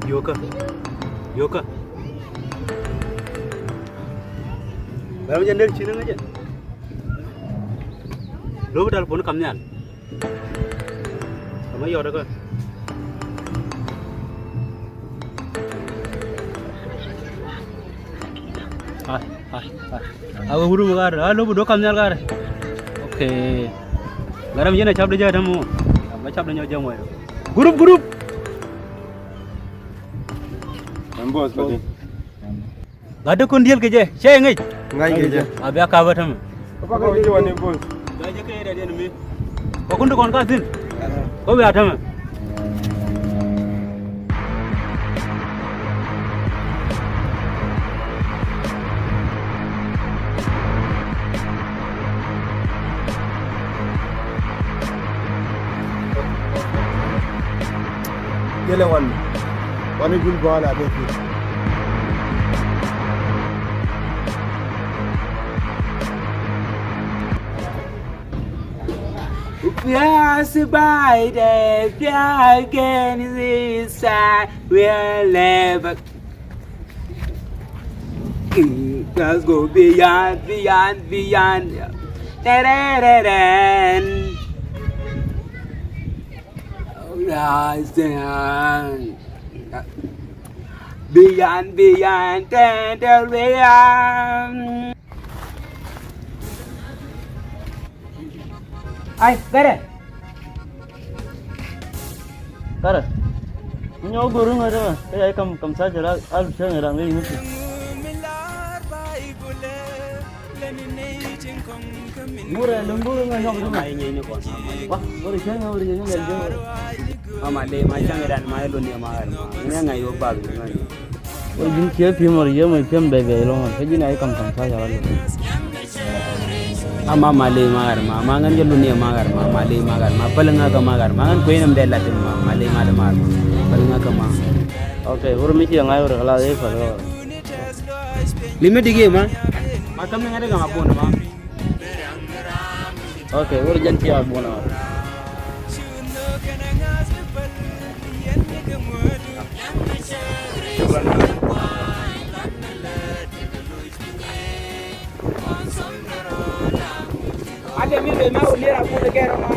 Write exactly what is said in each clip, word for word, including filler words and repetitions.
Yokä. Yokä. Bɛ̈ɛ̈r mi jɛ ner cin ŋäcɛ. Lo̱k telephone kam nhial. Kama yɔt kä. Ai, ai, ai. A wä gurup gat, a lo̱k bi duɔ̱k kam nhial gat. Okay. Gat mi jɛn a cap di jɛ däm mɔ. Ba cap di nyɔ jɛ mɔ. Gurup, gurup. Ɛn boss, pati. Gat dee kun diel kɛ jɛ, cɛ ŋic. Ŋa̱c kɛ jɛ. A bia kap ɛ tämɛ. Kɛ jɛ wani boss. Gat jɛ kɛ rɛdiɛn mi. Kɛ kun ti kɔn ka thi̱n. Kɛ wiaa tämɛ. Yele wan, wan i̱ gul bɔɔl a bɛ fi. We are survivors, we are against this side, we are never. Let's go beyond, beyond, beyond. Terereren. Rising. Beyond, beyond, tender beyond. Ai, Gɛrɛ. Gɛrɛ. Nyɔk go̱r ŋäth ɛ kä yay kam kam sa jɛ ra al cä ŋäth ram ŋäth. Murɛ lum go̱r ŋäth nyɔk ɛ. Wa, go̱r cä ŋäth go̱r cä ŋäth. Mama le ma cäŋ dan ma luni ma ɣar ma. Ŋäth ŋa̱c wä bak ni ŋäth. Wä ji̱n ciɛ pi̱em wä yɛ mɛ pi̱em bɛc bɛc lɔŋ kä ji̱n a ji̱ kam kam sa jɛ ra luni. A ma ma le ma ɣar ma, ma ŋän jɛ luni ma ɣar ma, ma le ma ɣar ma, päl ŋä kä ma ɣar ma, ŋän kuec nɛm dee lat ma, ma le ma le ma ɣar ma, päl ŋä kä ma. Ok, wur mi ciɛ ŋa̱c wur kɛ la dee päl ɣä. Li mi dik i̱ ma. Ma käm ni ŋä dee kä ma bun ma. Ok, wur jɛn ciɛ ma bun ma. Ade mi be ma ulier a kule gɛrɛ ma.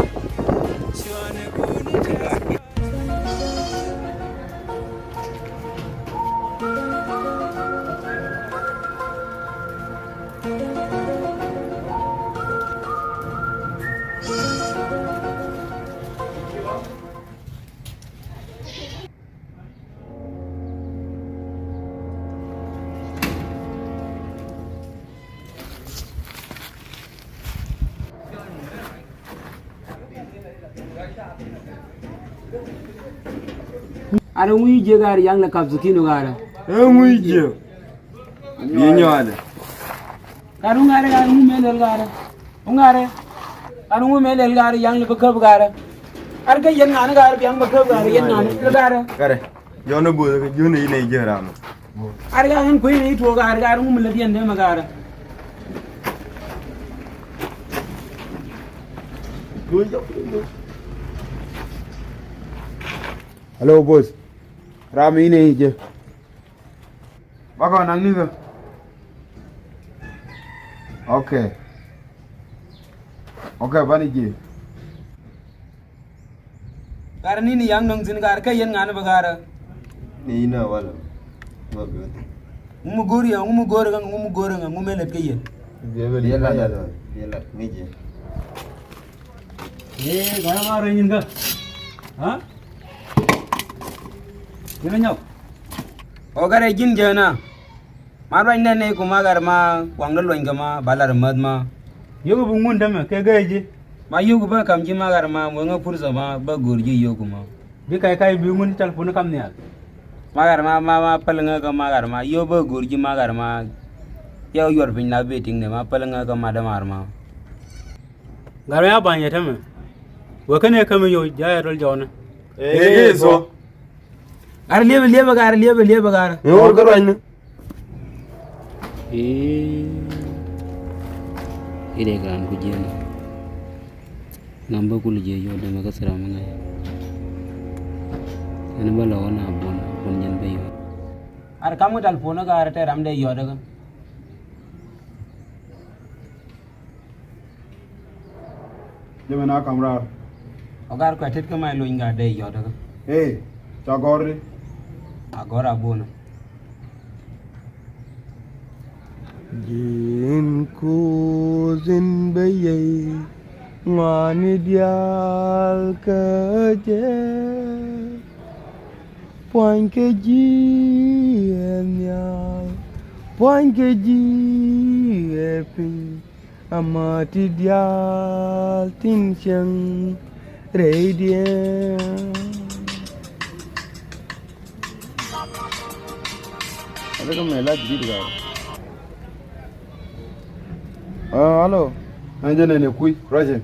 Arɛ ŋui̱ jiök arɛ yaŋ lɛ kap thi̱n ɣaarɛ. Ɛ ŋui̱ jiök. Bi nyɔalɛ. Ka ruŋ arɛ ka ruŋ mɛ lɛl ɣaarɛ. Ŋa̱rɛ. An ŋu mɛ lɛl ɣa̱rɛ yaŋ ni bä käp ɣa̱rɛ. An kä yɛn ŋa̱n ɣa̱rɛ biaŋ bä käp ɣa̱rɛ yɛn ŋa̱n ɣa̱rɛ. Ɣa̱rɛ. Jɔn ɛ bo̱o̱th kɛ jiön ɛ yɛn ɛ jiön ram. Ar ɣa̱rɛ ŋun kui̱ ni tuɔɔk ɣa̱rɛ ɣa̱rɛ ŋu mi lät yɛn dee mɛ ɣa̱rɛ. Hello boss. Ram in ɛ jiö. Bakɔ naŋ nikä. Ok. Ok, bani ji̱. Ɣa̱rä ni ni yaŋ nöŋ thi̱n ɣa̱rä kä yɛn ŋa̱n bä ɣa̱rä. Ni inä walɛ. Ŋu mi go̱o̱r yɛ, ŋu mi go̱o̱r ɣä, ŋu mi go̱o̱r ɣä, ŋu mi lät kä yɛn. Biɛ bɛ liɛ lat, biɛ lat, ŋi̱c yɛ. Ee, ɣa̱rä ɣa̱rä nyin kä. Ha? Yɛn a nyɔk. Ɔ gat ɛ ji̱n jɛ na. Ma luany nɛn ni ku ma gat ma kuaŋdä luany kɛ ma ba lar mäth ma. Yio̱k bi ŋun tämɛ kɛ gee ji̱. Ma yio̱k bä kam ji̱ ma gat ma mueŋä pursa ma bä go̱o̱r ji̱ yio̱k ma. Bi kac kac bi ŋun telephone kam nhial. Ma gat ma ma ma päl ŋä kä ma gat ma yio̱k bä go̱o̱r ji̱ ma gat ma. Yɛ yuɔr piny na bi tiŋ ni ma päl ŋä kä ma dämaar ma. Gat ma ya ba̱ny yɛ tämɛ. Wekɛ ni ɛ kämɛ yo̱c ja̱ yɛ rɔl jɔɔnä. Ee, ee, ee, so. Gat liepɛ liepɛ gat liepɛ liepɛ gat. Ŋɛ wur kä ruacni. Ee. Idɛ gat ku jiɛn. Ŋam bä kul jiɛ yɔt dämɛ kä thira mi ŋa̱c. Ɛn bä lɔ wä na buɔn. Ar kam kä talpon kä ar tɛ ram dee yɔt kä. Jɛ mɛ na kam rar. Ɔ gar kuɛ tet kä ma luny gar dee yɔt kä. Ee, ca gɔr di. A gɔr a bon. Ji̱n kuth in bɛ yey ŋɔaani diaal kä jɛ. Pua̱ny kɛ ji̱ ɛ nhial, pua̱ny kɛ ji̱ ɛ piny, ama ti diaal tin cieŋ rɛydiɛn. Ade kä mɛ la jidit gaa. Ah, alo. An jɛ nɛn ɛ kui̱ ruacɛ.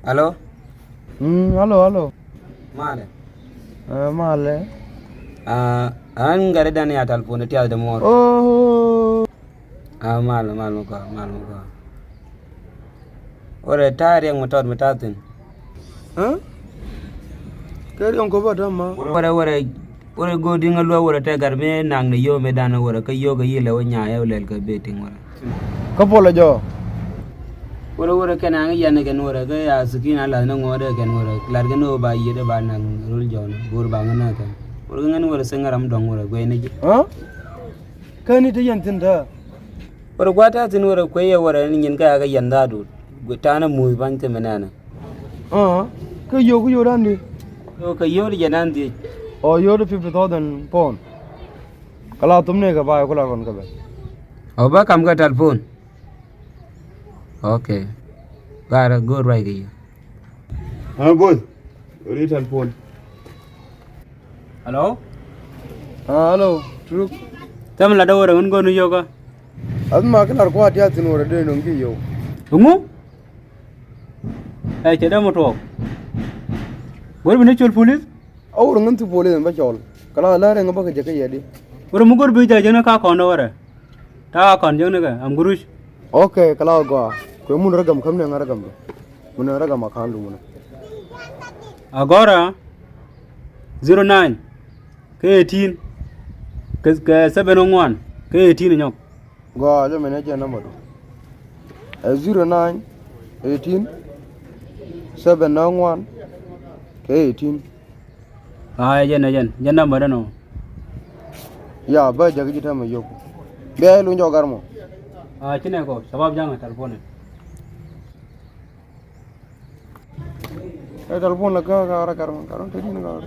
Alo. Mm, alo, alo. Malɛ. Eh, malɛ. Ah, an gari dan ya talpon tiath de mor. Oh. Ah, malɛ, malɛ mɔ kɔ, malɛ mɔ kɔ. Wara ta riɛŋ mɔ tɔt mɔ ta thin. Huh? Kɛ riɛŋ kɔ ba ta ma. Wara, wara. Wurɛ go̱o̱r di̱ŋ ɛ luäk wurɛ tɛ gat mi naŋ ni yio̱w mi dan wurɛ kä yio̱w kɛ yilɛ wä nyaayɛ wä lɛl kɛ bee ti̱ŋ wurɛ. Kä puɔlɛ jɔ. Wurɛ wurɛ kɛn aŋ yɛn kɛn wurɛ kä ya sikin a lath ni ŋuɔ̱ɔ̱dɛ kɛn wurɛ lat kɛn wä ba yiëëdɛ ba naŋ rul jɔɔn go̱o̱r ba ŋä nä kɛn. Wurɛ kä ŋän wurɛ siŋ ram dɔŋ wurɛ guɛy ni ji̱. Kä ni te yɛn thi̱n tää. Wurɛ gua̱a̱th tää thi̱n wurɛ kuey yɛ wurɛ ni nyin kä akɛ yɛn dhaadu. Gui̱ ta̱a̱nä muth ba̱ny thimɛ nɛnɛ. Kä yio̱w kä yio̱w da̱n di. Yio̱w kä yio̱w di jɛ da̱n di. Ɔ yio̱w di fifty thousand pound. Kɛ la thum ni kɛ ba kula kɔn kɛ bɛ. Ɔ ba kam kɛ talpon. Ok. Garɛ go̱o̱r ruac kɛ yio̱w. Ɛ boy. Ri talpon. Hello? Ah, hello, Truk. Tɛm la dɔwärɛ ŋun gɔnu yio̱kä. Ath ma kɛ lar kua̱r tiath thi̱n wärɛ dee nöŋ ki yio̱w. Ŋu? Ɛ cɛ dee mɔ tuɔɔk. Go̱r bi ni col polis? A wurɛ ŋun thi polis ɛn bä cɔl. Kɛ la lär ɛŋ bä kɛ jɛ kä yɛ di. Wurɛ mi go̱r bi jɛ jɛ ni ka kɔn dɔwärɛ. Ta̱a̱ kɔn jiäkni kɛ am guruc. Ok, kɛ la gɔaa. Kuɛ mun ragam käm ni ŋa̱ ragam dɔ. Mun ragam a ka̱n du mun. Agɔra zero nine kɛ eighteen kɛ, kɛ seven o ŋuan kɛ eighteen nyɔk. Gɔaa jɛ mɛn ɛ jɛ namba du. Ɛ zero nine eighteen seven o ŋuan kɛ eighteen. Aa, ɛ jɛn, ɛ jɛn, jɛn namba dɛn ɔ. Ya, bä jak ji̱ täämɛ yio̱w. Bia iluny jɔk gar mɔ. Aa, ci nɛ kɔ, shabab jaŋ ɛ talpon ɛ. Ɛ talpon la kä gar, gar mɔ, gar mɔ te di̱n gar.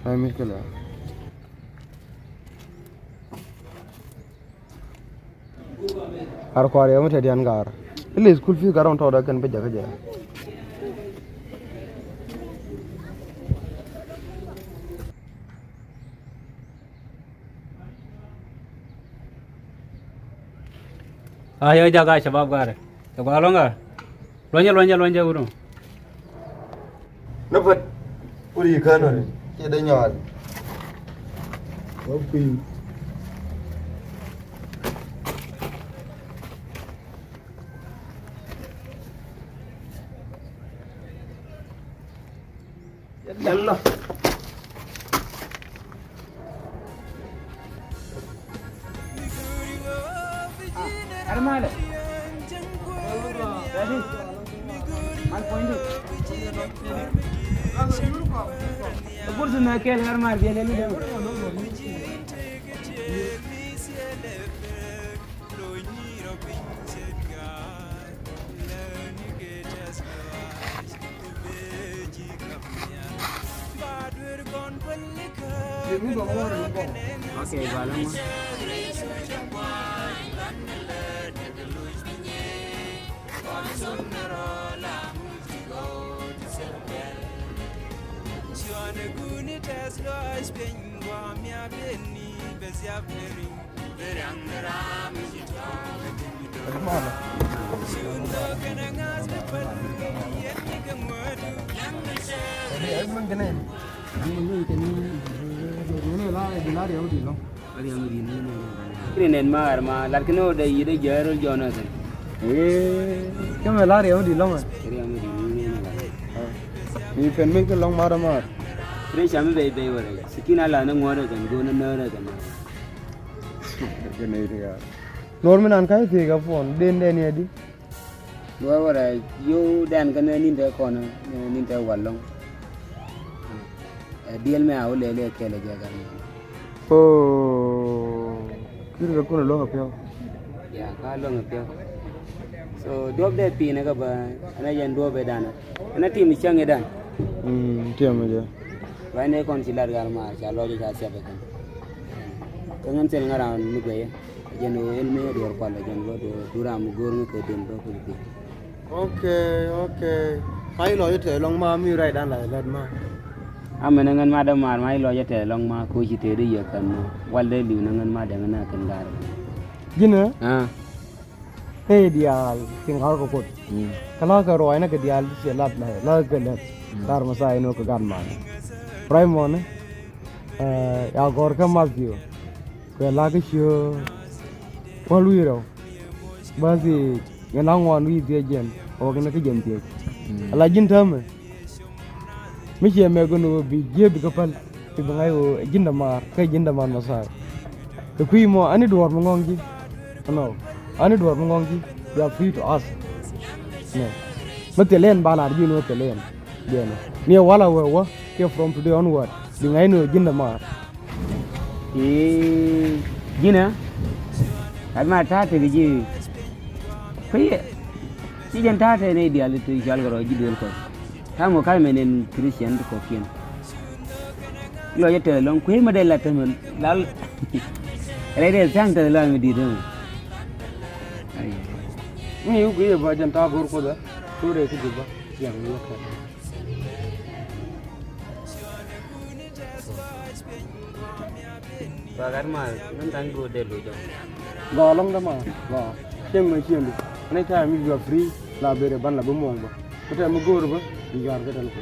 Ɛ mi̱th kɛ lɛ. Ar kua̱r yɛ mi te dian gar. Ile school fees gar ɔn tɔɔdä kɛn bi jakä jɛ. A yɛ jakä shabab gar. Cɛ gɔaa lɔŋ gar. Luɔnyɛ, luɔnyɛ, luɔnyɛ wut ɔ. Ni pät. Wut yi kän ɔ. Cɛ dee nyɔal. Wä kui̱. Yalla. Ar malɛ. Ready? Mal point di. Kursi na kɛl ar mal biɛ lɛ mi dɛ. Okay, bala ma. Kini nɛn maar ma lat kini wä dee yi dee jɛ rol jɔn ɛ kɛn. Ee, kɛ mɛ lar yɛ wä di lɔmɛ. Kini yɛ wä di lɔmɛ. Mi pɛn mi kɛ lɔŋ mar mar. Pressure mi bɛy bɛy wärɛ. Sikin ala ni ŋuɔrɛ kɛn go̱o̱n ni nöörɛ kɛn. Kɛ nöy ti yaa. Nuɔr mi nan ka̱c thiek a puɔn den den yɛ di. Luɔi wärɛ yo̱w dɛn kä ni nin te kɔn ni nin te wal lɔŋ. Ɛ diɛl mɛ a wä lɛl ɛ kɛl ɛ jɛ gat mɛ. Oh, kiri kɛ kun luɔk a piɔk. Ya ka luɔk a piɔk. So duɔp dɛ pin ɛ kä bä ɛn a jɛn duɔp ɛ dan ɛ. Ɛn a tim cäŋ ɛ dan. Mm, tim ɛ jɛ. Ba ɛn ɛ kɔn ci lat gat ma ca lɔc ɛ ca siap ɛ kɛn. Kä ŋän thil ŋa̱ran mi guɛyɛ. Jɛn ɣöö ɛl mëë duɔ̱ɔ̱r kual jɛn ɣöö duɔ̱ɔ̱r duram mi go̱o̱r ŋä kɛ den bä kul piny. Okay, okay. Ka ilɔc itɛ lɔŋ ma mi right dan la lɛt ma. Amɛn ɛ ŋän ma dämaar ma ilɔc itɛ lɔŋ ma koci tëë di yɛ kɛn wal dee liw ni ŋän ma dɛŋ na kɛn gaar. Ji̱n ɛ? Ah. Ëë diaal tin ɣa̱r kɛ kuoth. Mm. Kä la̱a̱kɛ ruaacnä kɛ diaal ti ciɛ lat la la̱a̱kɛ lät. Mm. Lar Mɛthia inɔ kɛ gat man. Raymond, eh, ya gɔ̱r kä Matthew. Kɛ la̱a̱kɛ ciö wäl wi̱i̱ rɛw. Bäthi ŋɛ la̱a̱ŋ wan wi̱i̱ dhiec jɛn ɣɔw kɛn kä jɛn dhiec. Mm. Ala ji̱n täämɛ. Mi ciɛ mɛk gɔn ɣöö bi jiee bi kä päl. Ti bi ŋa̱c ɣöö ɛ ji̱n dämaar kä ɛ ji̱n dämaar Mɛthia. Kɛ kui̱ mɔ ani duɔ̱ɔ̱r mi ŋɔ̱ŋ ji̱. Ɛnɔ ani duɔ̱ɔ̱r mi ŋɔ̱ŋ ji̱. You are free to ask. Nɛ mi thil ɛn ba lar ji̱ ni ɣöö thil ɛn. Biɛnɛ ni ɛ wala wee wä kiɛ from today onward bi ŋa̱c ni ɣöö ji̱n dämaar. I̱ ji̱n ɛ kat ma ta̱a̱ tekɛ ji̱. Kui̱ ɛ ci jɛn ta̱a̱ tekɛ ni diaal ti cɔal kɛ rɔ ji̱ duel kɔn. Ta̱a̱ mɔ ka̱c mɛn ɛn Christian ti kɔ̱kiɛn. Lɔc ɛ tɛth ɛlɔ̱ŋ kui̱ mɛ dee la tämɛ lal. Rɛy dee tha̱a̱ŋ tɛth ɛlɔ̱ŋ mi di̱i̱t tämɛ. Mi wi̱i̱ guiy ɛ bä jɛn ta̱a̱ go̱o̱r Kuoth ɛ. Ko̱r ɛ ki ji̱ bä. Yaŋ wi̱i̱ ɛ kɛ. Gɔaa gat ma, min ta̱ŋ go̱o̱r dee loc ɔ. Gɔaa lɔ̱ŋ däma, gɔaa. Cieŋ mɛ cieŋdu. Any time if you are free, la ber ɛ ban la bi muɔ̱ɔ̱ŋ bä. Kä tɛm mi go̱o̱r bä, bi gɔ̱a̱r kä tɛn kɛ.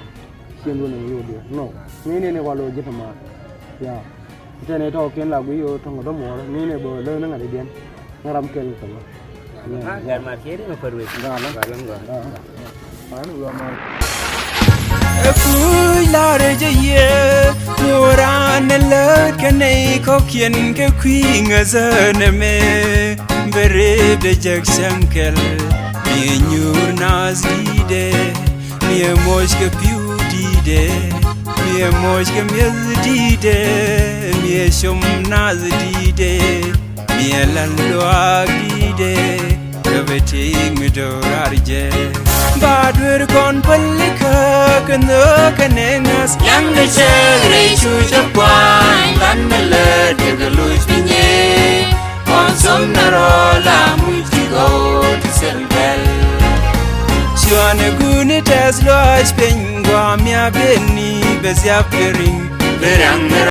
Cieŋdu ni mi yo̱o̱ diɛ. No. Ŋi̱i̱n ni ni wal ɣöö ji̱ te maar. Ya. Kä tɛn ni tɔɔkiɛn la guiy ɣöö tɔ̱ŋ kä dämuɔɔr. Ŋi̱i̱n ni bä lä ni ŋa̱t i̱diɛn. Ŋa̱ ram kɛl kɛ bä. Ŋa̱ ram kɛl kɛ bä. Ŋa̱ ram kɛl kɛ bä. Ɛ kuc la̱rä jɛ yɛ, mi wä raan ɛ lät kɛ nɛy kɔ̱kiɛn kɛ kui̱ ŋäthä nɛmɛ. Bɛ rep dee jek cäŋ kɛl, mi ɛ nyuur naath di̱i̱dɛ, mi ɛ moc kɛ pi̱w di̱i̱dɛ, mi ɛ moc kɛ mi̱eth di̱i̱dɛ, mi ɛ com naath di̱i̱dɛ. Miɛ lal luaak di̱i̱dɛ kɛ bɛ tëëk mi do̱raar jɛ. Ba duer kɔn pälikä kɛ nhöökä nɛ ŋa̱th. Yaŋdɛ cäk rɛy cucä kuany ban mi lät kɛ kɛ loc pinyɛ. Kɔn thom na rɔ la muc ti gɔw ti thil bɛl. Cuanɛ guni tɛth luaac piny gua̱a̱ mia ben ni bɛ thiap kɛ ri̱ŋ. Bɛ raŋ mi